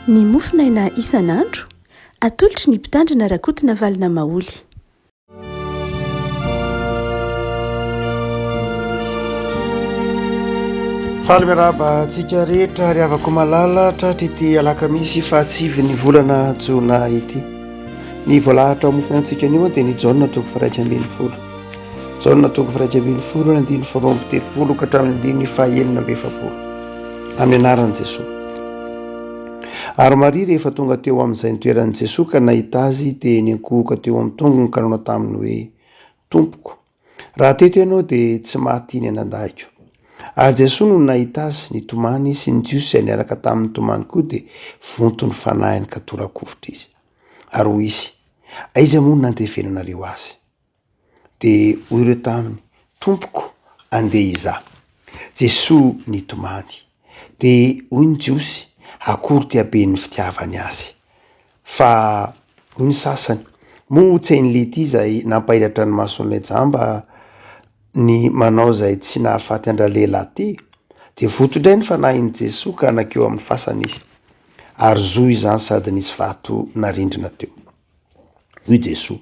Ny mofonaina isan'andro, atolotry ny Mpitandrina Rakotonavalona Maholy. Faly miarahaba antsika rehetra ary havako malala tratry ity alakamisy fahatsivy ny volana jona ity. Ny voalahatra ao mofonaintsika anio dia ny Jaona toko faha-11. Jaona toko faha-11 ny andininy faharoa amby telopolo ka hatramin'ny andininy faha-46. Amin'ny anaran'i Jesoa. Ary Maria rehefa tonga teo amin'izay nitoeran'i Jesoa ka nahita azy dia niankohoka teo amin'ny tongony ka nanao taminy hoe, Tompoko, raha teto ianao dia tsy maty ny anadahiko. Ary Jesoa nony nahita azy, nitomany izy, sy ny Jiosy izay niaraka taminy nitomany koa dia vonto ny fanahiny ka tora-kovitra izy. Ary hoy izy, Aiza moa no nandevenanareo azy? Dia hoy ireo taminy, Tompoko, andeha hizaha. Jesoa nitomany. Dia hoy ny Jiosy, Akory ty haben'ny fitiavany azy! Fa hoy ny sasany, Moa tsy hain'i Lety izay nampahiratra ny mason'ilay jamba ny manao izay tsy nahafaty an-dralehilahy ty? Dia voto indray ny fanahin'i Jesoa ka nankeo amin'ny fasana izy. Ary zo izany sady nisy vato narindrina teo. Hoy Jesoa,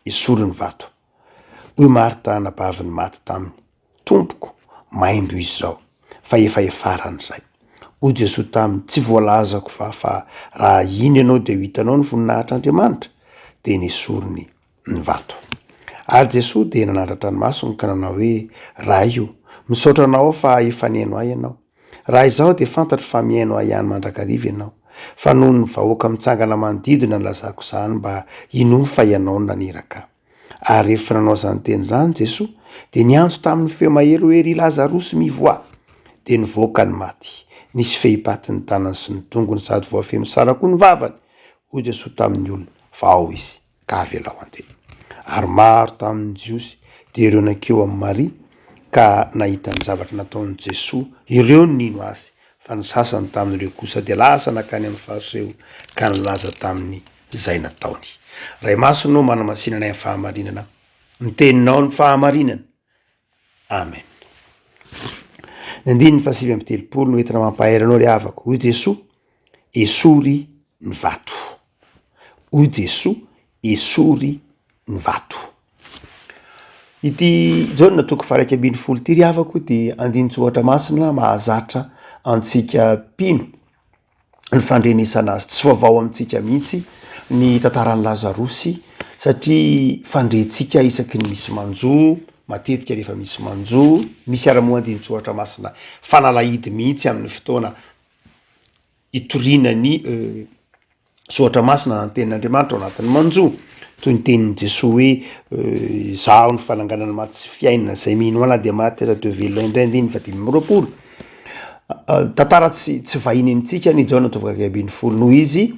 Esory ny vato. Hoy Marta anabavin'ny maty taminy, Tompoko, maimbo izy izao, fa efa hiafarany izay. Hoy Jesoa taminy, Tsy voalazako va fa raha hino ianao dia ho hitanao ny voninahitr'Andriamanitra? Dia nesoriny ny vato. Ary Jesoa dia nanandratra ny masony ka nanao hoe, Ray o, misaotra Anao aho fa efa nihaino ahy Ianao. Raha izaho dia fantatro fa mihaino ahy ihany mandrakariva ianao, fa noho ny vahoaka mitsangana manodidina no lazako izany mba hinoany fa ianao no naniraka ahy. Ary rehefa nanao izany teny izany Jesoa, dia niantso tamin'ny feo mahery hoe, Ry Lazarosy, mivoaha! Dia nivoaka ny maty. Nisy fehipaty ny tanany sy ny tongony sady voafehy misara koa ny vavany. Hoy Jesoa tamin'ny olona, Vao izy. ka avelao handeha. Ary maro tamin'ny Jiosy dia ireo nankeo amin'i Maria ka nahita ny zavatra nataon'i Jesoa, ireo no nino Azy, fa ny sasany tamin'ireo kosa dia lasa nankany amin'ny Fariseo ka nilaza taminy izay nataony. Ray Masina ô, manamasina anay amin'ny fahamarinana, ny teninao ny fahamarinana. Amen. Ny andininy fahasivy amby telopolo no entina mampahery anao ry havako. Hoy Jesoa, esory ny vato. Hoy Jesoa, esory ny vato. Ity Jaona toko faha-11 ity ry havako dia andinin-tsoratra masina mahazatra antsika mpino. ny fandrenesana azy. Tsy vaovao amintsika mihitsy ny tantaran'i Lazarosy satria fandrentsika isaky ny misy manjo, matetika rehefa misy manjo, misy ara moa andinin-tsoratra masina fanalahidy mihitsy amin'ny fotoana itoriana ny soratra masina na ny tenin'Andriamanitra ao anatin'ny manjo, toy ny tenin'i Jesoa hoe izaho no fananganana ny maty sy fiainana, izay mino ahy na dia maty aza dia ho velona indray, andininy fahadimy amby roapolo. Tantara tsy tsy vahiny amintsika ny Jaona toko faha-11 noho izy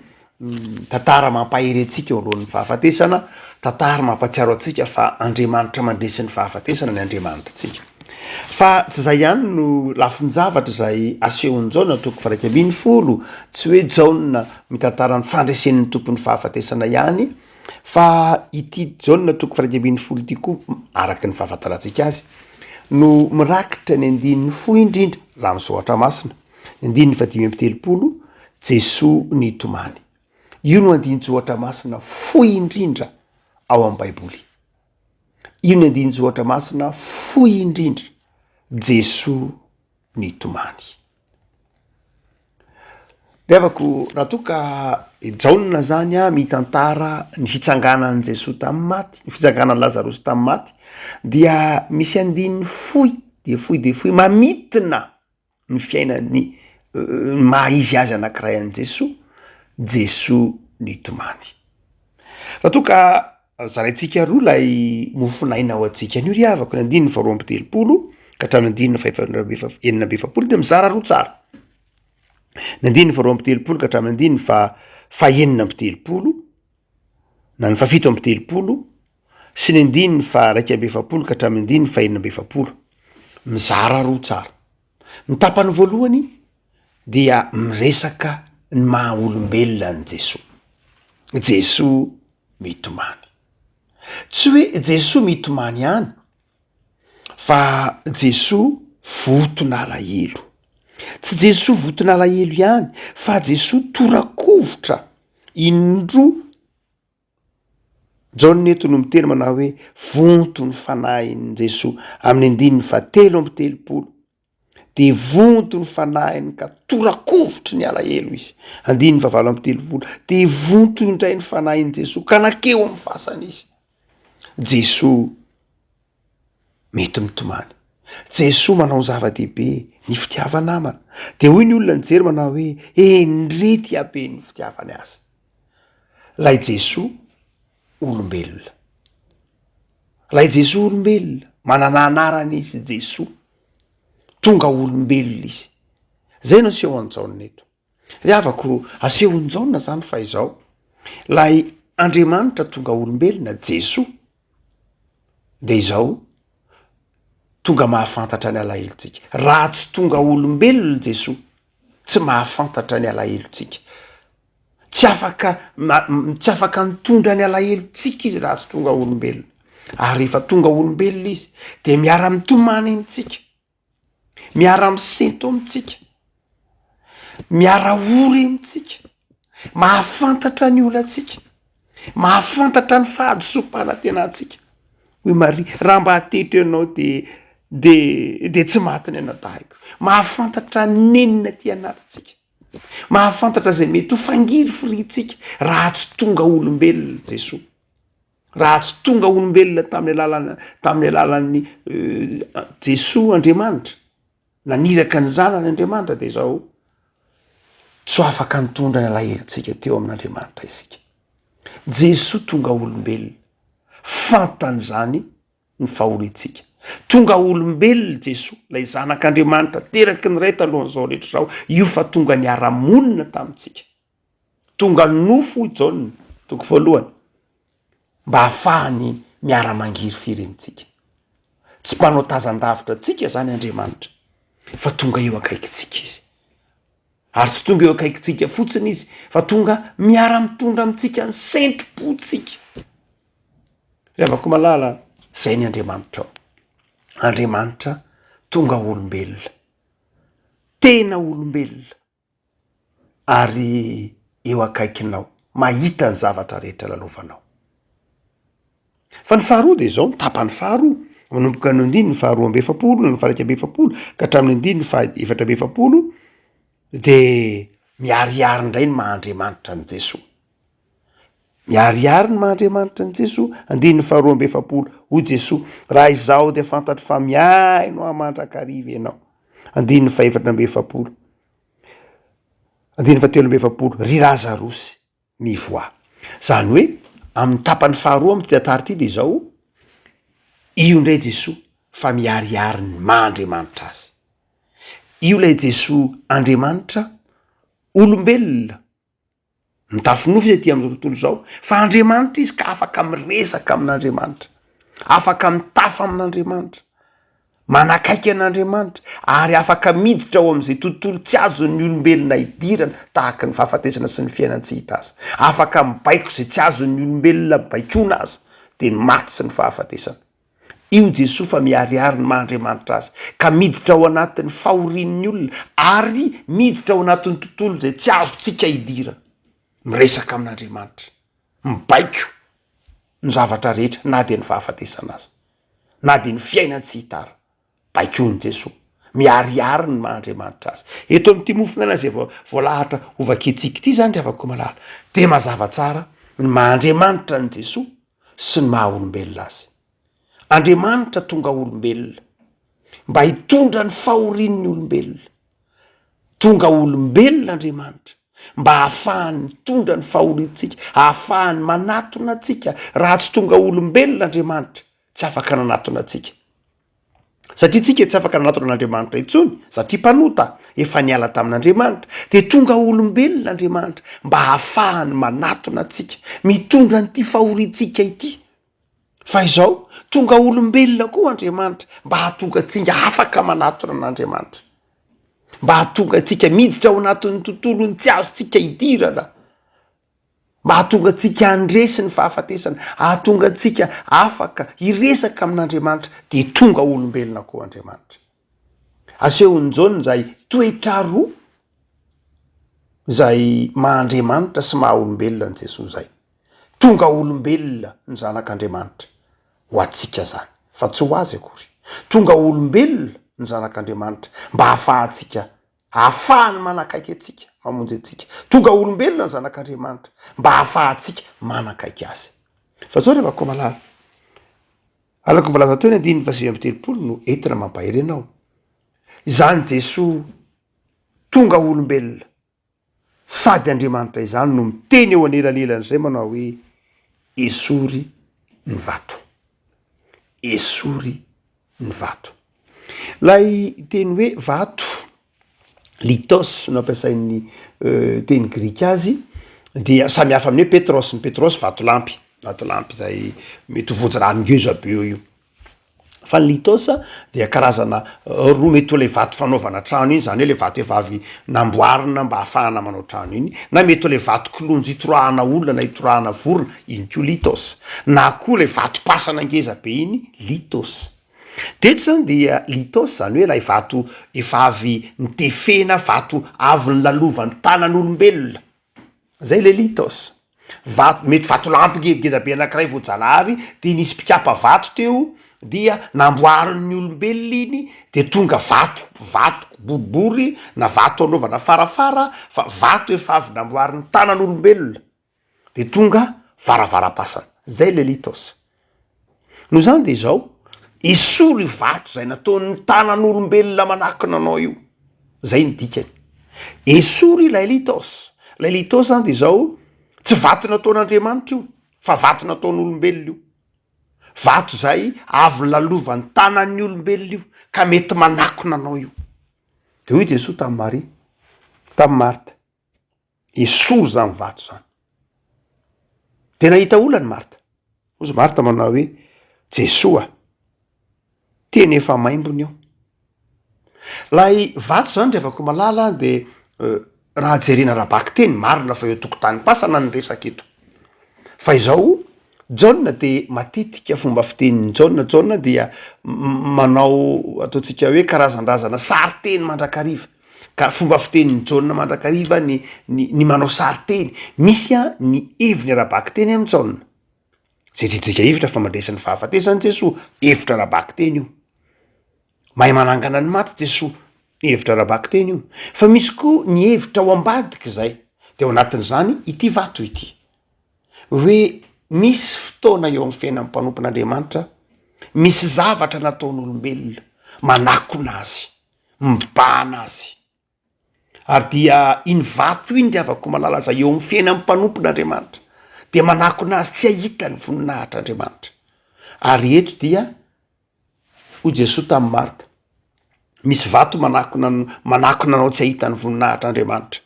tantara mampahery antsika eo alohan'ny fahafatesana, tantara mampahatsiaro antsika fa Andriamanitra mandresy ny fahafatesana ny Andriamanitritsika. Fa tsy izay ihany no lafin-javatra izay asehon'i Jaona toko faha-11, tsy hoe Jaona mitantara ny fandresen'ny tompon'ny fahafatesana ihany fa ity Jaona toko faha-11 ity koa araka ny fahafantarantsika azy no mirakitra ny andininy fohy indrindra raha amin'ny soratra masina, ny andininy fahadimy amby telopolo, Jesoa nitomany. Io no andinin-tsoratra masina fohy indrindra ao amin'ny Baiboly. Io ny andinin-tsoratra masina fohy indrindra, Jesoa nitomany. Ry havako, raha toa ka i Jaona zany a mitantara ny fitsanganan'i Jesoa tamin'ny maty, ny fitsanganan'i Lazarosy tamin'ny maty, dia misy andininy fohy dia fohy dia fohy mamintina ny fiainan'ny ny maha izy azy anankiray an'i Jesoa, Jesoa nitomany. Raha toa ka zaraintsika roa ilay mofonaina ho antsika anio ry havako, ny andininy faharoa amby telopolo ka hatramin'ny andininy fahefa- faha-46 dia mizara roa tsara. Ny andininy faharoa amby telopolo ka hatramin'ny andininy faha fahenina amby telopolo na ny fahafito amby telopolo sy ny andininy faha-41 ka hatramin'ny andininy faha-46. Mizara roa tsara. Ny tapany voalohany dia miresaka ny maha olombelona an'i Jesoa. Jesoa mitomany. Tsy hoe Jesoa mitomany ihany fa Jesoa voton'alahelo. Tsy Jesoa voton'alahelo ihany fa Jesoa tora-ko. tora-kovitra indroa. Jaona eto no miteny manao hoe vonto ny fanahin'i Jesoa amin'ny andininy fahatelo amby telopolo. Dia vonto ny fanahiny ka tora-kovitry ny alahelo izy. Andininy fahavalo amby telopolo. Dia vonto indray ny fanahin'i Jesoa ka nankeo amin'ny fasana izy. Jesoa mety mitomany. Jesoa manao zava-dehibe ny fitiava-namana. Dia hoy ny olona nijery manao hoe endre ty haben'ny fitiavany azy. Ilay Jesoa olombelona. Ilay Jesoa olombelona, manana anarana izy Jesoa. Tonga olombelona izy. Zay no asehon'i Jaona eto. Ry havako, asehon'i Jaona zany fa izao, ilay Andriamanitra tonga olombelona, Jesoa, de izao, tonga mahafantatra ny alahelontsika. Raha tsy tonga olombelona Jesoa, tsy mahafantatra ny alahelontsika. Tsy afaka ma- tsy afaka nitondra ny alahelontsika izy raha tsy tonga olombelona. Ary rehefa tonga olombelona izy de miara-mitomany amintsika, miara-misento amintsika, miara-ory amintsika, mahafantatra ny olantsika, mahafantatra ny fahadisoam-panantenantsika. Hoy Maria, raha mba teto ianao de de de tsy maty ny anadahiko. Mahafantatra ny nenina aty anatintsika. Mahafantatra izay mety ho fangirifiriantsika raha tsy tonga olombelona Jesoa. Raha tsy tonga olombelona tamin'ny alalana tamin'ny alalan'ny Jesoa Andriamanitra, naniraka ny zanany Andriamanitra de izao, tsy ho afaka nitondra ny alahelontsika teo amin'Andriamanitra isika. Jesoa tonga olombelona, fantany izany ny fahoriantsika. Tonga olombelona Jesoa, ilay Zanak'Andriamanitra teraky ny Ray talohan'izao rehetra izao, io fa tonga niara-monina tamintsika. Tonga nofo hoy Jaona, toko voalohany, mba hahafahany miara-mangirifiry amintsika. Tsy mpanao tazan-davitra antsika izany Andriamanitra, fa tonga eo akaikintsika Izy. Ary tsy tonga eo akaikintsika fotsiny Izy, fa tonga miara-mitondra amintsika ny sentom-pontsika. Ry havako malala, zay ny Andriamanitrao. Andriamanitra tonga olombelona, tena olombelona, ary eo akaikinao, mahita ny zavatra rehetra lalovanao. Fa ny faharoa de zao, ny tapany faharoa, manomboka ny andininy faharoa amby efapolo na ny faha iraika amby efapolo ka hatramin'ny andininy faha efatra amby efapolo de miharihary indray ny maha Andriamanitra an'i Jesoa. Miharihary ny maha Andriamanitra an'i Jesoa, andininy faharoa amby efapolo, hoy Jesoa, raha izaho dia fantatro fa mihaino ahy mandrakariva ianao. Andininy fahefatra amby efapolo, andininy fahatelo amby efapolo, ry Lazarosy, mivoaha. Izany hoe, amin'ny tapany faharoa amin'ity tantara ity dia izao, io indray Jesoa fa miharihary ny maha Andriamanitra azy. Io ilay Jesoa Andriamanitra, olombelona, Mitafy nofo izy aty amin'izao tontolo izao, fa Andriamanitra izy ka afaka miresaka amin'Andriamanitra, afaka mitafa amin'Andriamanitra, manakaiky an'Andriamanitra, ary afaka miditra ao amin'izay tontolo tsy azon'ny olombelona idirana, tahaka ny fahafatesana sy ny fiainan-tsy hita aza. Afaka mibaiko izay tsy azon'ny olombelona baikoana aza, dia ny maty sy ny fahafatesana. Io Jesoa fa miharihary ny maha Andriamanitra Azy, ka miditra ao anatin'ny fahorian'ny olona ary miditra ao anatin'ny tontolo izay tsy azontsika idirana. Miresaka amin'Andriamanitra, mibaiko ny zavatra rehetra na dia ny fahafatesana aza, na dia ny fiainan-tsy hita ara. Baikoin'i Jesoa. Miharihary ny maha Andriamanitra Azy. Eto amin'ity mofon'aina izay voalahatra hovakintsika ity izany ry havako malala, dia mazava tsara ny maha Andriamanitra an'i Jesoa sy ny maha olombelona azy. Andriamanitra tonga olombelona mba hitondra ny fahorian'ny olombelona. Tonga olombelona Andriamanitra mba hahafahany mitondra ny fahoriantsika, hahafahany manatona antsika. Raha tsy tonga olombelona Andriamanitra, tsy afaka nanatona antsika. Satria tsika tsy afaka nanatona an'Andriamanitra intsony, satria mpanota, efa niala tamin'Andriamanitra, dia tonga olombelona Andriamanitra mba hahafahany manatona antsika, mitondra an'ity fahoriantsika ity. Fa izao, tonga olombelona koa Andriamanitra mba hahatonga antsika afaka manatona an'Andriamanitra, mba hahatonga antsika miditra ao anatin'ny tontolony tsy azontsika idirana. Mba hahatonga antsika handresy ny fahafatesana, hahatonga antsika afaka hiresaka amin'Andriamanitra, dia tonga olombelona koa Andriamanitra. Asehon'i Jaona izay toetra roa Izay maha Andriamanitra sy maha olombelona an'i Jesoa izay. Tonga olombelona ny Zanak'Andriamanitra ho antsika izany, fa tsy ho azy akory. Tonga olombelona ny Zanak'Andriamanitra mba hahafahantsika, hahafahany manakaiky antsika, mamonjy antsika. Tonga olombelona ny Zanak'Andriamanitra mba hahafahantsika manakaiky azy. Fa zao ry havako malala, araka ny voalaza teo ny andininy faha 39 no entina mampahery anao. Izany Jesoa tonga olombelona sady Andriamanitra izany no miteny eo anelanelan'izay manao hoe esory ny vato. Esory ny vato. Ilay teny hoe vato, lithos no ampiasain'ny teny grika azy, dia samy hafa amin'ny hoe petros, ny petros vatolampy, vatolampy izay mety ho vonjy-rano ngeza be eo io. Fa ny lithos dia karazana roa mety ho le vato fanaovana trano iny, zany hoe le vato efa avy namboarina mba ahafahana manao trano iny, na mety ho le vato kilonjy itorahana olona na itorahana vorona, iny koa lithos, na koa le vatom-pasana ngeza be iny, lithos. De eto zany dia lithos zany hoe lay vato efa avy notefena, vato avy nolalovan'ny tanan'olombelona. Zay le lithos. Vato, mety vatolampy nge ngeda be anakiray voajanahary de nisy mpikapa vato teo dia namboarin'ny olombelona iny de tonga vato, vato boribory na vato anaovana farafara fa vato efa avy namboarin'ny tanan'olombelona de tonga varavaram-pasana. Zay le lithos. Noho izany dia izao, esory io vato izay nataon'ny tanan'olombelona manakona anao io. Izay ny dikany. Esory ilay lithos. Ilay lithos zany dia izao, tsy vato nataon'Andriamanitra io, fa vato nataon'olombelona io. Vato izay avy nolalovan'ny tanan'ny olombelona io, ka mety manakona anao io. Dia hoy Jesoa tamin'i Maria, tamin'i Marta, Esory izany vato izany. Dia nahita olana i Marta. Hozy Marta manao hoe, Jesoa, tena efa maimbony io. Ilay vato izany ry havako malala dia raha jerena ara-bakiteny, marina fa eo an-tokotanim-pasana ny resaka eto. Fa izao, Jaona dia matetika fomba fitenin'i Jaona, Jaona dia manao ataontsika hoe karazandrazana sarin-teny mandrakariva, ka fomba fitenin'i Jaona mandrakariva ny ny ny manao sarin-teny, misy an ny heviny ara-bakiteny amin'i Jaona, zay tsy midika hevitra fa mandresy ny fahafatesana Jesoa, hevitra ara-bakiteny io, mahay manangana ny maty Jesoa, hevitra ara-bakiteny io, fa misy koa ny hevitra ao ambadik'izay, de ao anatin'izany ity vato ity. Hoe misy fotoana eo amin'ny fiainan'ny mpanompon'Andriamanitra, misy zavatra nataon'olombelona manakona azy, mibahana azy. Ary dia iny vato iny ry havako malala izay eo amin'ny fiainan'ny mpanompon'Andriamanitra dia manakona azy tsy hahita ny voninahitr'Andriamanitra. Ary eto dia hoy Jesoa tamin'i Marta, misy vato manakona manakona anao tsy hahita ny voninahitr'Andriamanitra.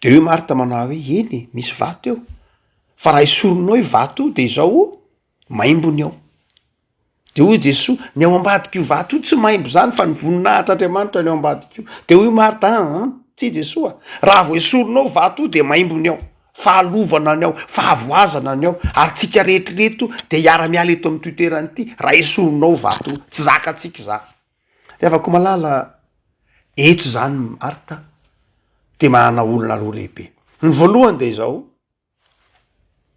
De hoy Marta manao hoe, eny e, misy vato eo, fa raha esorinao io vato io de izao maimbo ny ao. De hoy Jesoa, ny ao ambadik'io vato io tsy maimbo zany fa ny voninahitr'Andriamanitra ny ao ambadik'io. De hoy Marta, aa, tsia Jesoa, raha vao esorinao vato io de maimbo ny ao, fahalovana ny ao, fahavoazana ny ao, ary tsika rehetra ireto de hiara-miala eto amin'ity toerana ity raha esorinao vato io, tsy zakantsika izany. Ry havako malala, eto izany Marta dia manana olona roa lehibe. Ny voalohany dia izao,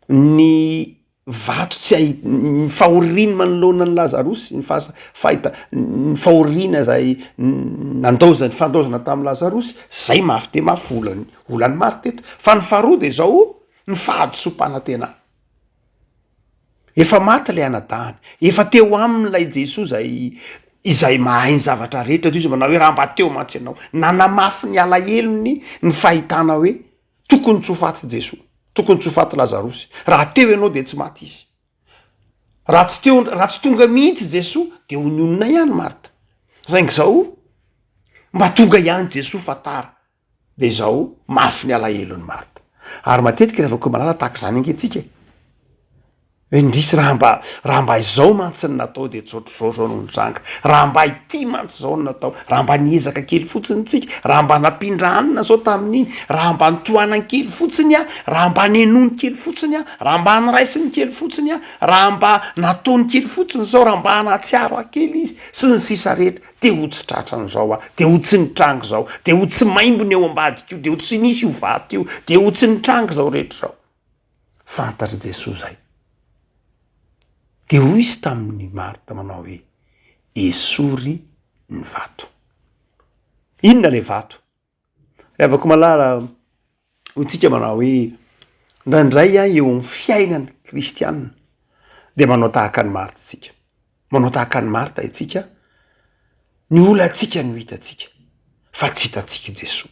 ny vato tsy ahi-, ny fahoriany manoloana an'i Lazarosy, ny fahasa- fahita- ny fahoriana izay nandaozany, fandaozana tamin'i Lazarosy, zay mafy dia mafy olany, olan'i Marta eto. Fa ny faharoa dia izao, ny fahadisoam-panantenana. Efa maty ilay anadahiny, efa teo aminy ilay Jesoa izay izay mahay ny zavatra rehetra, toy izy manao hoe raha mba teo mantsy ianao. Nanamafy ny alahelony ny fahitana hoe tokony tsy ho faty Jesoa, tokony tsy ho faty Lazarosy, raha teo ianao dia tsy maty izy. Raha tsy teo, raha tsy tonga mihitsy Jesoa dia ho nionona ihany Marta. Saingy izao, mba tonga ihany Jesoa fa tara. De izao, mafy ny alahelon'i Marta. Ary matetika rehefa koa malala tahaka izany ange tsika e. Hoe indrisy raha mba, raha mba izao mantsy no natao dia tsy ohatr'izao izao no nitranga, raha mba ity mantsy izao no natao, raha mba niezaka kely fotsiny tsika, raha mba nampindra hanina izao tamin'iny, raha mba nitohanany kely fotsiny aho, raha mba nenony kely fotsiny aho, raha mba noraisiny kely fotsiny aho, raha mba nataony kely fotsiny izao, raha mba nahatsiaro ahy kely izy, sy ny sisa rehetra, dia ho tsy tratran'izao aho, dia ho tsy nitranga izao, dia ho tsy maimbo ny ao ambadika io, dia ho tsy nisy io vato io, dia ho tsy nitranga izao rehetra izao. Fantatr'i Jesoa izay. Dia hoy Izy tamin'i Marta manao hoe, Esory ny vato. Inona ilay vato? Ry havako malala, hoy tsika manao hoe, indraindray eo amin'ny fiainana kristiana dia manao tahaka an'i Marta isika. Manao tahaka an'i Marta isika, ny olantsika no hitantsika fa tsy hitantsika i Jesoa.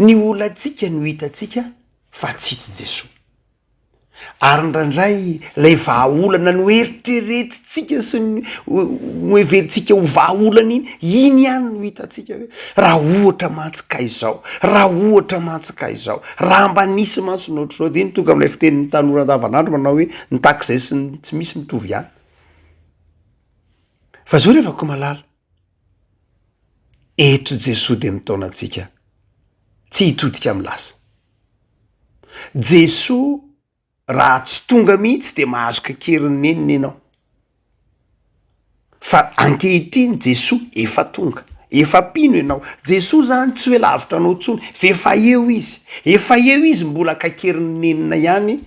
Ny olantsika no hitantsika fa tsy hitsy Jesoa. Ary indraindray ilay vahaolana noeritreretintsika sy ny noheverintsika ho vahaolana iny, iny ihany no hitantsika hoe raha ohatra mantsy ka izao, raha ohatra mantsy ka izao, raha mba nisy mantsy ny ohatr'izao, dia iny tonga amin'ilay fitenin'ny tanora andavanandro manao hoe ny tahak'izay sy ny tsy misy mitovy ihany. Fa zao rehefa koa malala, Eto Jesoa dia mitaona antsika tsy hitodika amin'ny lasa. Jesoa raha tsy tonga mihitsy dia mahazo kaikerin'ny nenina ianao. Fa ankehitriny Jesoa efa tonga, efa mpino ianao. Jesoa zany tsy hoe lavitra anao intsony fa efa eo izy, efa eo izy mbola kaikerin'ny nenina ihany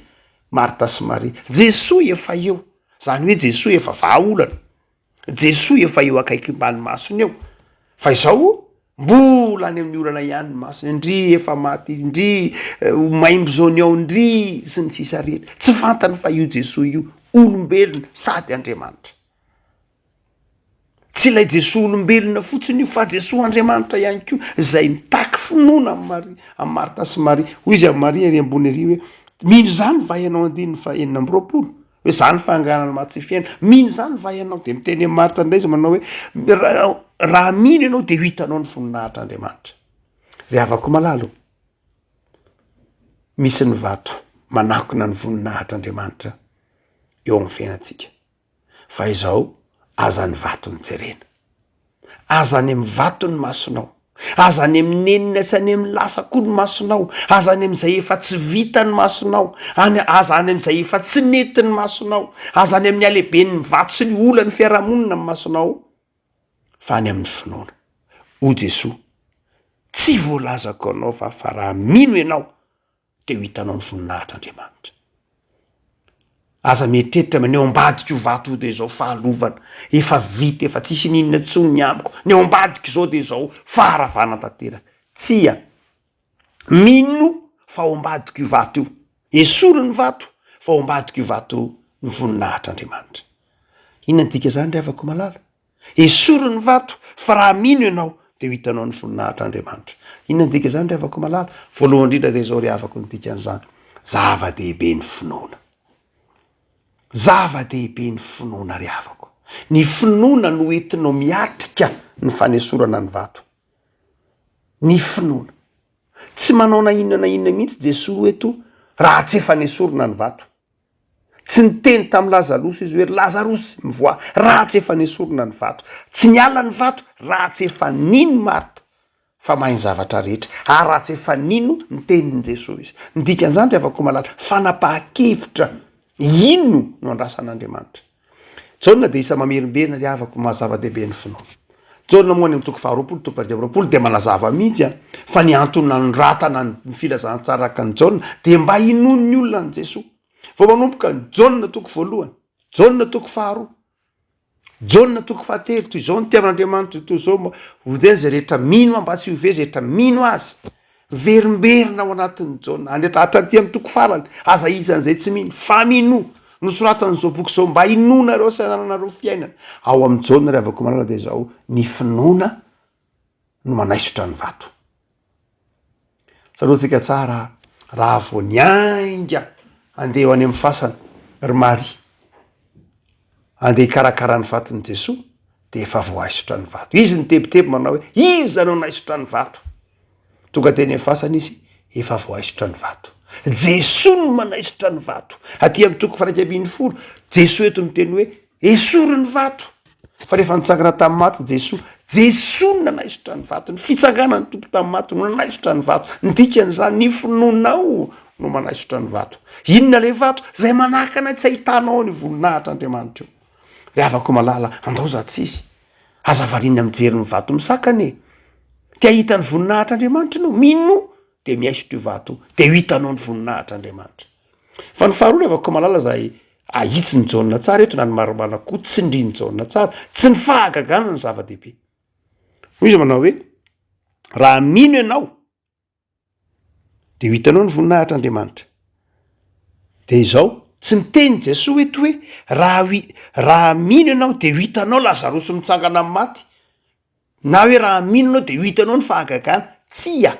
Marta sy Maria. Jesoa efa eo, zany hoe Jesoa efa vahaolana. Jesoa efa eo akaiky ambany masony eo fa izao mbola any amin'ny olana ihany ny masony, ndry efa maty izy, ndry ho maimbo zao ny ao, ndry sy ny sisa rehetra, tsy fantany fa io Jesoa io olombelona sady Andriamanitra. Tsy ilay Jesoa olombelona fotsiny io fa Jesoa Andriamanitra ihany koa izay mitaky finoana amin'i Maria, amin'i Marta sy Maria. Hoy izy amin'i Maria ery ambony ery hoe mino izany va ianao andininy faha 26? Hoe zany fanganana maha tsy fiainana. Mino izany va ianao? Dia miteny amin'i Marta indray izy manao hoe, raha mino ianao dia ho hitanao ny voninahitr'Andriamanitra. Ry havako malala o, misy ny vato manakona ny voninahitr'Andriamanitra eo amin'ny fiainantsika. Fa izao, aza ny vato no jerena. Aza any amin'ny vato ny masonao. Aza any amin'ny nenina sy any amin'ny lasa koa ny masonao. Aza any amin'izay efa tsy vita ny masonao. Any, aza any amin'izay efa tsy nety ny masonao. Aza any amin'ny halehiben'ny vato sy ny olan'ny fiarahamonina ny masonao, fa any amin'ny finoana. Hoy Jesoa, Tsy voalazako anao va fa raha mino ianao, dia ho hitanao ny voninahitr'Andriamanitra. Aza mieritreritra ny ao ambadika io vato io dia izao fahalovana, efa vita, efa tsisy n'inona intsony ny amiko, ny ao ambadika izao dia izao faharavana tanteraka. Tsia, mino fa ao ambadika io vato io, esory ny vato fa ao ambadika io vato io ny voninahitr'Andriamanitra. Inona ny dika izany ry havako malala? Esory ny vato, fa raha mino ianao, dia ho hitanao ny voninahitr'Andriamanitra. Inona ny dikan'izany ry havako malala? Voalohany indrindra dia izao ry havako ny dikan'izany, zava-dehibe ny finoana. Zava-dehibe ny finoana ry havako. Ny finoana no entinao miatrika ny fanesorana ny vato. Ny finoana. Tsy manao na inona na inona mihitsy Jesoa eto raha tsy efa nesorina ny vato. Tsy niteny tamin'i Lazarosy izy hoe, Ry Lazarosy, mivoaha, raha tsy efa nesorina ny vato. Tsy niala ny vato raha tsy efa nino Marta fa mahay ny zavatra rehetra, ary raha tsy efa nino ny tenin'i Jesoa izy. Ny dikan'izany ry havako malala, fanapahan-kevitra ino no andrasan'Andriamanitra? Jaona dia isa mamerimberina ry havako maha zava-dehibe ny finoana. Jaona moa any amin'ny toko faharoapolo, toko faha-25 dia manazava mihitsy an, fa ny antony nanoratana ny filazantsara araka an'i Jaona dia mba hinoan'ny olona an'i Jesoa. Vao manomboka ny Jaona toko voalohany, Jaona toko faharoa, Jaona toko fahatelo, toy izao ny nitiavan'Andriamanitra, toy izao mba vonjena izay rehetra mino ahy mba tsy ho very izay rehetra mino azy. Miverimberina ao anatin'ny Jaona, any hatraty amin'ny toko farany, aza isan'izay tsy mino, fa minoa. Nosoratan'izao boky izao mba hinoanareo sy hanananareo fiainana. Ao amin'i Jaona ry havako malala dia izao, ny finoana no manaisotra ny vato. Tsaroantsika tsara raha vao niainga handeha ho any amin'ny fasana ry Maria, handeha hikarakara ny vaton'i Jesoa dia efa voaisotra ny vato. Izy nitebiteby manao hoe, iza no naisotra ny vato? Tonga teny amin'ny fasana izy, efa voaisotra ny vato. Jesoa no manaisotra ny vato. Aty amin'ny toko faha 11, Jesoa eto miteny hoe, esory ny vato. Fa rehefa nitsangana tamin'ny maty Jesoa, Jesoa no nanaisotra ny vato. Ny fitsanganan'ny Tompo tamin'ny maty no nanaisotra ny vato. Ny dikan'izany, ny finoanao no manaisotra ny vato. Inona ilay vato? Izay manakana tsy ahitanao ny voninahitr'Andriamanitra io. Ry havako malala, andao za tsy izy. Aza variana mijery ny vato misakana e. Te hahita ny voninahitr'Andriamanitra ianao, minoa dia miaisotra io vato io, dia ho hitanao ny voninahitr'Andriamanitra. Fa ny faharoa ry havako malala izay ahitsin'i Jaona tsara eto na ny marimarina koa tsindrin'i Jaona tsara, tsy ny fahagagana no zava-dehibe. Hoy izy manao hoe, raha mino ianao dia ho hitanao ny voninahitr'Andriamanitra. Dia izao, tsy miteny Jesoa eto hoe raha ho raha mino ianao dia ho hitanao Lazarosy mitsangana amin'ny maty, na hoe raha mino ianao dia ho hitanao ny fahagagana. Tsia!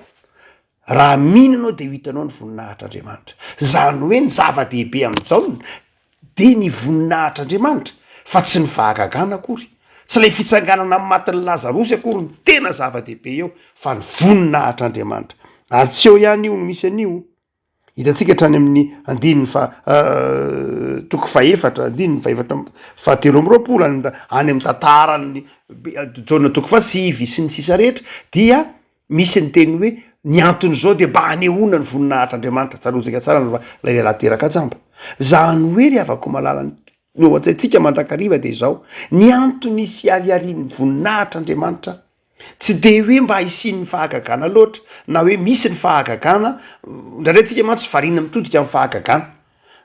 Raha mino ianao dia ho hitanao ny voninahitr'Andriamanitra. Izany hoe ny zava-dehibe amin'i Jaona dia ny voninahitr'Andriamanitra fa tsy ny fahagagana akory. Tsy ilay fitsanganana amin'ny matin'i Lazarosy akory no tena zava-dehibe eo fa ny voninahitr'Andriamanitra. Ary tsy eo ihany io no misy an'io. Hitantsika hatrany amin'ny andininy faha toko fahefatra, andininy fahefatra fahatelo amby roapolo, any any amin'ny tantaran'ny Jaona toko fahasivy sy ny sisa rehetra dia misy ny teny hoe ny anton'izao dia mba hanehoana ny voninahitr'Andriamanitra. Tsaroantsika tsara ny ilay lehilahy teraka jamba. Zany hoe ry havako malala, ny ao an-tsaintsika mandrakariva dia izao, ny antony hisy hihariharian'ny voninahitr'Andriamanitra tsy de hoe mba hisian'ny fahagagana loatra na hoe misy ny fahagagana, indraindray tsika mantsy variana mitodika amin'ny fahagagana,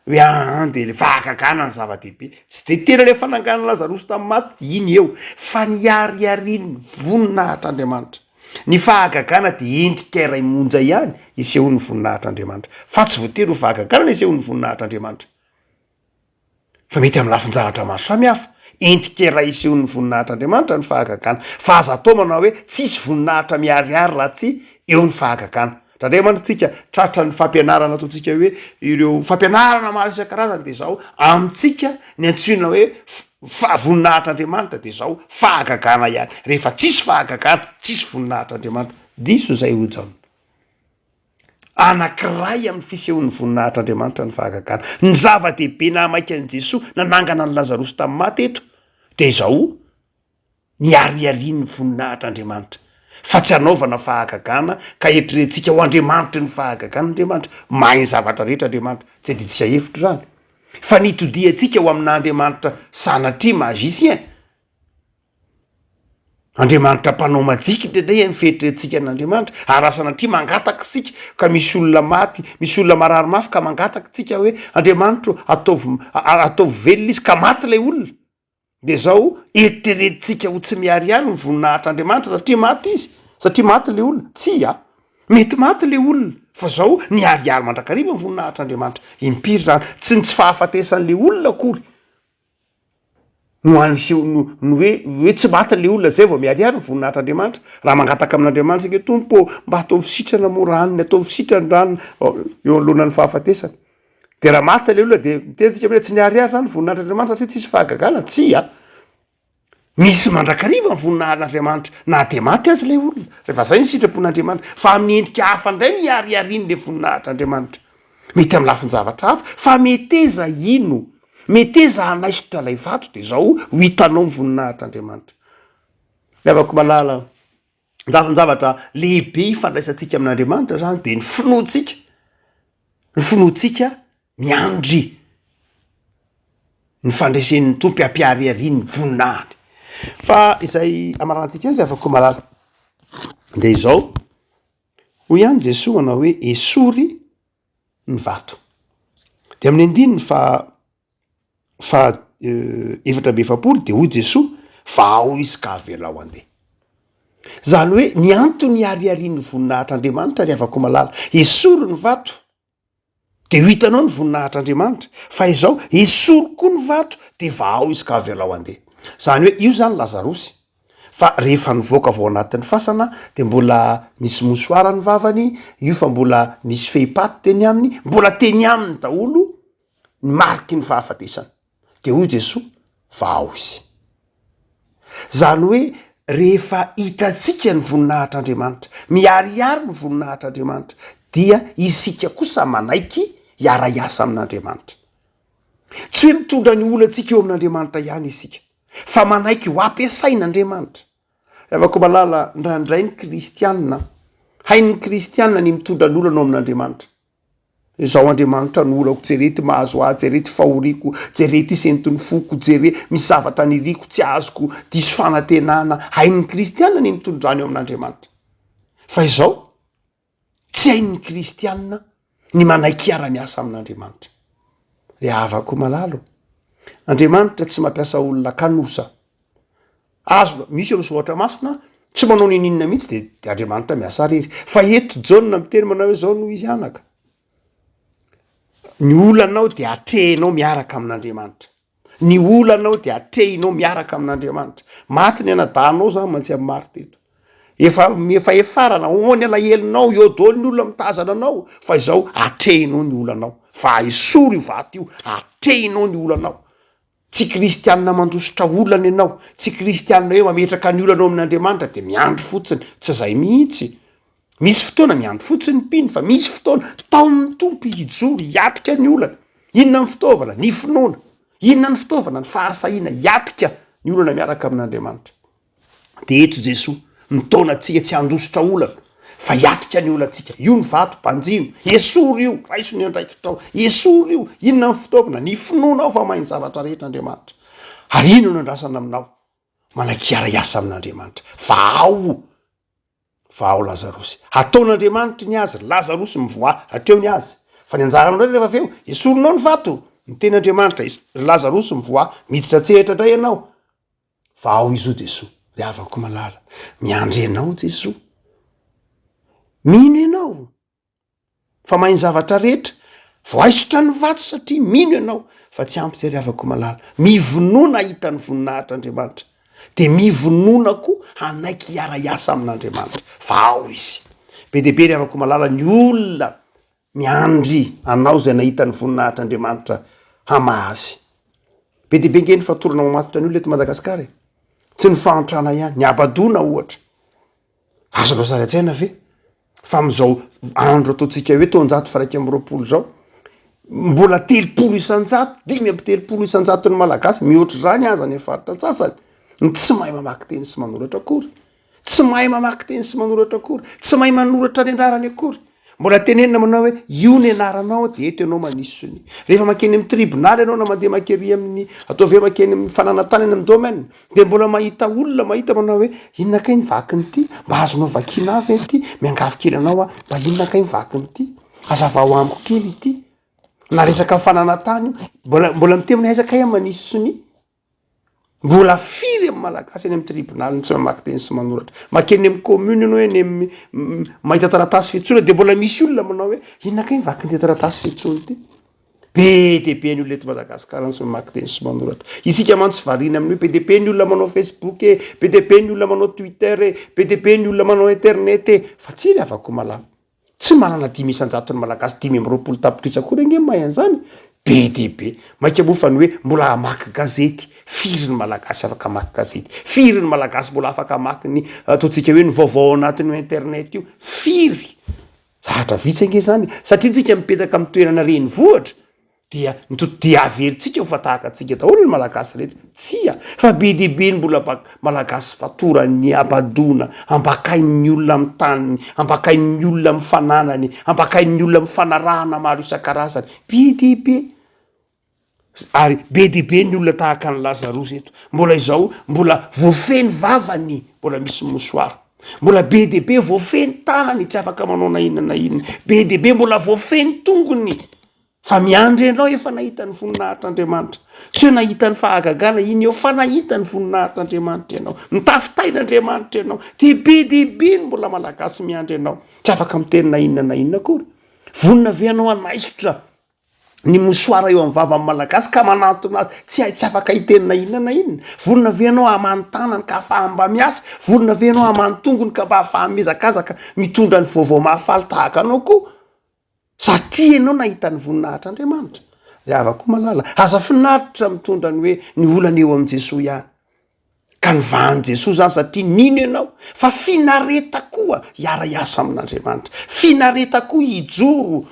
hoe aa de le fahagagana ny zava-dehibe, tsy de tena le fananganana Lazarosy tamin'ny maty iny eo fa ny hihariharian'ny voninahitr'Andriamanitra. Ny fahagagana dia endrika iray monja ihany isehoan'ny voninahitr'Andriamanitra, fa tsy voatery ho fahagagana ny isehoan'ny voninahitr'Andriamanitra. Fa mety amin'ny lafin-javatra maro samihafa. Endrika iray isehoan'ny voninahitr'Andriamanitra ny fahagagana. Fa aza atao manao hoe tsisy voninahitra miharihary raha tsy eo ny fahagagana. Indraindray mantsy tsika tratran'ny fampianarana ataontsika hoe ireo fampianarana maro isan-karazany dia izao, amintsika ny antsoina hoe fa voninahitr'Andriamanitra dia izao, fahagagana ihany. Rehefa tsisy fahagagana, tsisy voninahitr'Andriamanitra. Diso izay hoy Jaona. Anankiray amin'ny fisehoan'ny voninahitr'Andriamanitra ny fahagagana. Ny zava-dehibe nahamaika an'i Jesoa nanangana an'i Lazarosy tamin'ny maty eto dia izao, nihariharian'ny voninahitr'Andriamanitra, fa tsy hanaovana fahagagana ka eritreretintsika ho Andriamanitry ny fahagagana Andriamanitra. Mahay ny zavatra rehetra Andriamanitra, tsy adidintsika hevitra izany. Fa ny hitodihantsika ho amin'Andriamanitra sanatria magicien, Andriamanitra mpanao majika indraindray ny fieritreretintsika an'Andriamanitra, ary raha sanatria mangataka isika ka misy olona maty, misy olona marary mafy ka mangataka isika hoe Andriamanitro ataovy ataovy velona izy ka maty ilay olona, de zao eritreretintsika ho tsy miharihary ny voninahitr'Andriamanitra satria maty izy, satria maty ilay olona, tsia, mety maty ilay olona fa zao miharihary mandrakariva ny voninahitr'Andriamanitra, impiry zany, tsy ny tsy fahafatesan'ilay olona akory No aniseho no no hoe hoe tsy maty le olona zay vao miharihary ny voninahitr'Andriamanitra. Raha mangataka amin'Andriamanitra isika hoe Tompo ô, mba ataovy sitrana moa ranony, ataovy sitrany ranony eo anoloanan'ny fahafatesana. De raha maty le olona de miteny tsika hoe tsy niharihary zany ny voninahitr'Andriamanitra satria tsisy fahagagana. Tsia! Misy mandrakariva ny voninahitr'Andriamanitra na de maty aza ilay olona, rehefa zay ny sitrapon'Andriamanitra. Fa amin'ny endrika hafa indray no ihariharian'le voninahitr'Andriamanitra. Mety amin'ny lafin-javatra hafa, fa meteza hino. Meteza hanaisotra ilay vato dia izao ho hitanao ny voninahitr'Andriamanitra. Ry havako malala, ny lafin-javatra lehibe ifandraisantsika amin'Andriamanitra izany dia ny finoantsika, ny finoantsika miandry ny fandresen'ny Tompo hampiharihariany ny voninahiny. Fa izay hamaranantsika azy havako malala dia izao, hoy ihany Jesoa manao hoe esory ny vato. De amin'ny andininy faha faha 44 de hoy Jesoa, vahao izy ka avelao handeha. Zany hoe ny antony hihariharian'ny voninahitr'Andriamanitra ry havako malala, esory ny vato de ho hitanao ny voninahitr'Andriamanitra, fa izao esory koa ny vato de vahao izy ka avelao handeha. Zany hoe io zany Lazarosy, Fa rehefa nivoaka avy ao anatin'ny fasana dia mbola nisy mosoara ny vavany, io fa mbola nisy fehipaty teny aminy, mbola teny aminy daholo ny mariky ny fahafatesana. Dia hoy Jesoa, fa ao izy. Izany hoe rehefa hitantsika ny voninahitr'Andriamanitra, miharihary ny voninahitr'Andriamanitra, Dia isika kosa manaiky hiara-hiasa amin'Andriamanitra. Tsy hoe mitondra ny olantsika eo amin'Andriamanitra ihany isika, fa manaiky ho ampiasain'Andriamanitra. Ry havako malala, indraindray ny kristiana, hain'ny kristiana ny mitondra ny olana ao amin'Andriamanitra. Izao Andriamanitra no olako, jere ity mahazo ahy, jere ity fahoriako, jere ity senton'ny foko, jere misy zavatra niriko tsy azoko, diso fanantenana. Hain'ny kristiana ny mitondra izany eo amin'Andriamanitra. Fa izao, tsy hain'ny kristiana ny manaiky hiara-miasa amin'Andriamanitra. Ry havako malala ô, Andriamanitra tsy mampiasa olona kanosa. Azo, misy eo amin'ny soratra masina, tsy manao ninoninona mihitsy de de Andriamanitra miasa irery. Fa eto Jaona miteny manao hoe zao no izy anaka. Ny olanao de atrehinao miaraka amin'Andriamanitra. Ny olanao de atrehinao miaraka amin'Andriamanitra. Maty ny anadahinao zany mantsy amin'ny maro teto. Efa efa efarana, ao ny alahelonao, eo daholo ny olona mitazana anao, fa izao atrehinao ny olanao. Fa esory io vato io, atrehinao ny olanao. Tsy kristianina mandositra olana ianao, tsy kristianina hoe mametraka ny olana ao amin'Andriamanitra dia miandry fotsiny, tsy izay mihitsy. Misy fotoana miandry fotsiny ny mpino fa misy fotoana taomin'ny Tompo hijoro hiatrika ny olana. Inona ny fitaovana? Ny finoana. Inona ny fitaovana? Ny fahasahiana hiatrika ny olana miaraka amin'Andriamanitra. Dia eto Jesoa mitaona antsika tsy handositra olana fa hiatrika ny olantsika. Io ny vato, banjino, esory io, raiso ny andraikitrao, esory io. Inona ny fitaovana? Ny finoanao fa mahay ny zavatra rehetra Andriamanitra. Ary inona no andrasana aminao? Manaiky hiara-hiasa amin'Andriamanitra. Fa ao Fa ao Lazarosy. Hataon'Andriamanitra ny azy, ry Lazarosy, mivoaha hatreo ny azy. Fa ny anjaranao indray rehefa avy eo, esorinao ny vato. Miteny Andriamanitra, ry Lazarosy, mivoaha, miditra an-tsehatra indray ianao. Fa ao izy hoy Jesoa, ry havako malala, miandry anao Jesoa. Mino ianao fa mahay ny zavatra rehetra, voaisotra ny vato satria mino ianao fa tsy ampy izay ry havako malala. Mivonona hahita ny voninahitr'Andriamanitra, dia mivonona koa hanaiky hiara-hiasa amin'Andriamanitra, fa ao izy. Be dia be ry havako malala ny olona Miandry anao izay nahita ny voninahitr'Andriamanitra hamaha azy. Be dia be nge ny fatorana mamatotra ny olona eto Madagasikara e. Tsy ny fahantrana ihany, ny habadoana ohatra. Azonao sary an-tsaina ve fa amin'izao andro ataontsika hoe taonjato faha-21 izao, mbola 30 isan-jato, 35 isan-jaton'ny Malagasy, mihoatra izany aza any amin'ny faritra sasany, no tsy mahay mamaky teny sy manoratra akory. Tsy mahay mamaky teny sy manoratra akory, tsy mahay manoratra ny anarany akory. Mbola tenenina manao hoe io ny anaranao dia eto ianao manisy sonia. Rehefa mankeny amin'ny tribonaly ianao na mandeha mankery amin'ny ataovy hoe mankeny amin'ny fananantany any amin'ny domaine dia mbola mahita olona mahita manao hoe inona kay ny vakin'ity? Mba azonao vakiana ahy ve ity? Miangavy kely anao aho, mba inona kay ny vakin'ity? Hazavao amiko kely ity. Na resaka fananantany io, mbola mbola miteny hoe aiza kay aho manisy sonia? Mbola firy amin'ny Malagasy any amin'ny tribonaly no tsy mamaky teny sy manoratra. Makeny amin'ny commune ianao eny amin'ny mahita taratasy fiantsoana dia mbola misy olona manao hoe inona kay ny vakin'ity taratasy fiantsoana ity. Be dia be ny olona eto Madagasikara no tsy mamaky teny sy manoratra. Isika mantsy variana amin'ny hoe be dia be ny olona manao Facebook e, be dia be ny olona manao Twitter e, be dia be ny olona manao internet e. Fa tsy ry havako malala. Tsy manana dimy isan-jaton'ny Malagasy 25 tapitrisa akory ange ny mahay an'izany. Be dia be. Mainka moa fa ny hoe mbola hamaky gazety. Firy ny Malagasy afaka hamaky gazety? Firy ny Malagasy mbola afaka hamaky ny ataontsika hoe ny vaovao ao anatin'io internet io? Firy? Zavatra vitsy ange izany. Satria tsika mipetraka amin'ny toerana renivohitra Dia ny to dia averintsika ho fa tahaka antsika daholo ny Malagasy rehetra. Tsia, fa be dia be ny mbola bak Malagasy fatoran'ny habadoana, ambakain'ny olona amin'ny taniny, ambakain'ny olona amin'ny fananany, ambakain'ny olona amin'ny fanarahana maro isan-karazany. Be dia be. Ary be dia be ny olona tahaka an'i Lazarosy eto. Mbola izao, mbola voafehy ny vavany, mbola misy mosoara. Mbola be dia be voafehy ny tanany, tsy afaka manao na inona na inona. Be dia be mbola voafehy ny tongony. Fa miandry anao efa nahita ny voninahitr'Andriamanitra. Tsy hoe nahita ny fahagagana iny eo fa nahita ny voninahitr'Andriamanitra ianao. Mitafy tain'Andriamanitra ianao. Dia be dia be ny mbola Malagasy miandry anao. Tsy afaka miteny na inona na inona akory. Vonona ve ianao hanaisotra ny mosoara eo amin'ny vavan'ny Malagasy ka manantona azy tsy hay tsy afaka hiteny na inona na inona? Vonona ve ianao hamany tanany ka ahafahany mba miasa? Vonona ve ianao hamany tongony ka mba ahafahany mihazakazaka mitondra ny vaovao mahafaly tahaka anao koa? Satria ianao nahita ny voninahitr'Andriamanitra. Ry havako malala, aza finaritra mitondra ny hoe ny olana eo amin'i Jesoa ihany. Ka nivahan'i Jesoa izany satria nino ianao fa finareta koa hiara-hiasa amin'Andriamanitra, finareta koa hijoro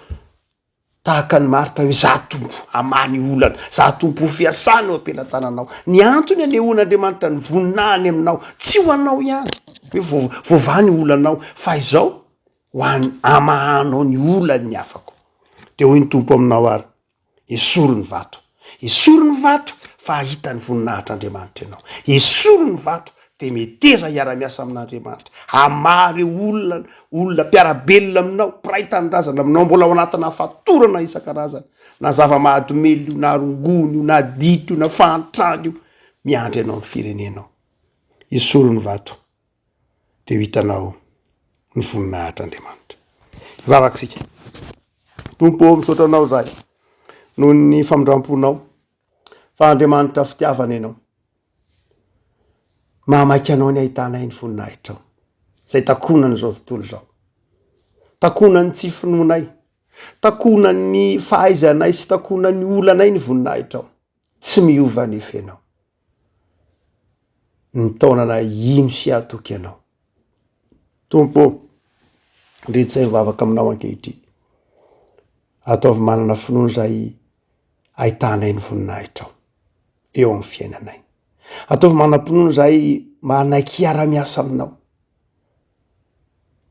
tahaka an'i Marta hoe za Tompo hamaha ny olana, za Tompo ho fiasana eo am-pelatananao. Ny antony anehoan'Andriamanitra ny voninahiny aminao, tsy ho anao ihany hoe voavaha ny olanao, fa izao ho an'ny hamahanao ny olan'ny hafa koa. Dia hoy ny Tompo aminao ary, Esory ny vato. Esory ny vato fa hahita ny voninahitr'Andriamanitra ianao. Esory ny vato dia meteza hiara-miasa amin'Andriamanitra. Hamaha ireo olona, olona mpiara-belona aminao, mpiray tanindrazana aminao, mbola ao anatina fatorana isan-karazany, na zava-mahadomelina io, na rongony io, na ditra io, na fahantrana io. Miandry anao ny firenenao. Esory ny vato dia ho hitanao ny voninahitr'Andriamanitra. Hivavaka isika. Tompo ô, misaotra Anao izahay noho ny famindram-ponao, fa Andriamanitra fitiavana Ianao. Mahamaika Anao ny ahitanay ny voninahitrao, izay takonan'izao tontolo izao. Takonan'ny tsy finoanay, takonan'ny fahaizanay sy takonan'ny olanay ny voninahitrao. Tsy miova anefa Ianao. Mitaona anay hino sy hatoky Anao. Tompo ô, ndreto izay mivavaka aminao ankehitriny. Ataovy manana finoana izay ahitanay ny voninahitrao eo amin'ny fiainanay. Ataovy manam-pinoana izay manaiky hiara-miasa aminao.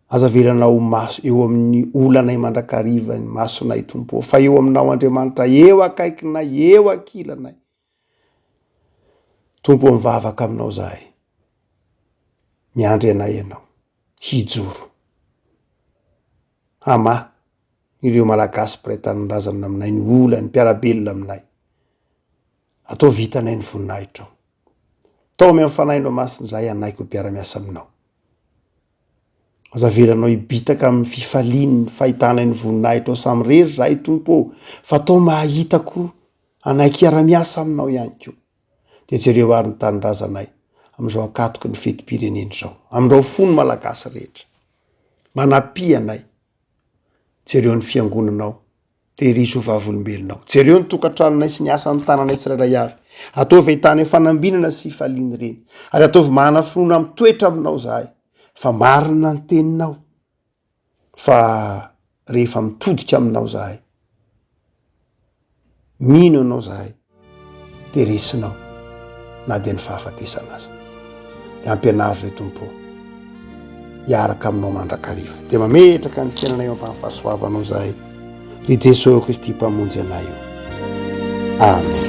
Aza avelanao ho maso eo amin'ny olanay mandrakariva ny masonay Tompo ô, fa eo aminao Andriamanitra, eo akaikinay, eo ankilanay. Tompo ô, mivavaka aminao zahay. Miandry anay ianao hijoro hamaha ireo Malagasy mpiray tanindrazana aminay ny olan'ny mpiara-belona aminay. Ataovy hitanay ny voninahitrao. Taomy amin'ny Fanahinao Masina izahay hanaiky ho mpiara-miasa aminao. Aza avelanao hibitaka amin'ny fifalian'ny fahitanay ny voninahitrao samirery izahay Tompo ô, fa atao mahahita koa hanaiky hiara-miasa aminao ihany koa. Dia jereo àry ny tanindrazanay amin'izao ankatoky ny fetim-pirenena izao. Amindrao fo ny Malagasy rehetra. Manampia anay. Jereo ny fiangonanao. Tehirizo ho vavolombelonao. Jereo ny tokantranonay sy ny asan'ny tananay tsirairay avy. Ataovy ahitanay fanambinana sy fifaliana ireny. Ary ataovy manana finoana mitoetra aminao izahay. Fa marina ny teninao. Fa rehefa mitodika aminao zahay, mino anao zahay, de resinao na dia ny fahafatesana aza. De ampianaro zay Tompo ô, hiaraka aminao mandrakariva. De mametraka ny fiainanay eo ambany fahasoavanao zahay, ry Jesoa Kristy Mpamonjy anay ô. Amen.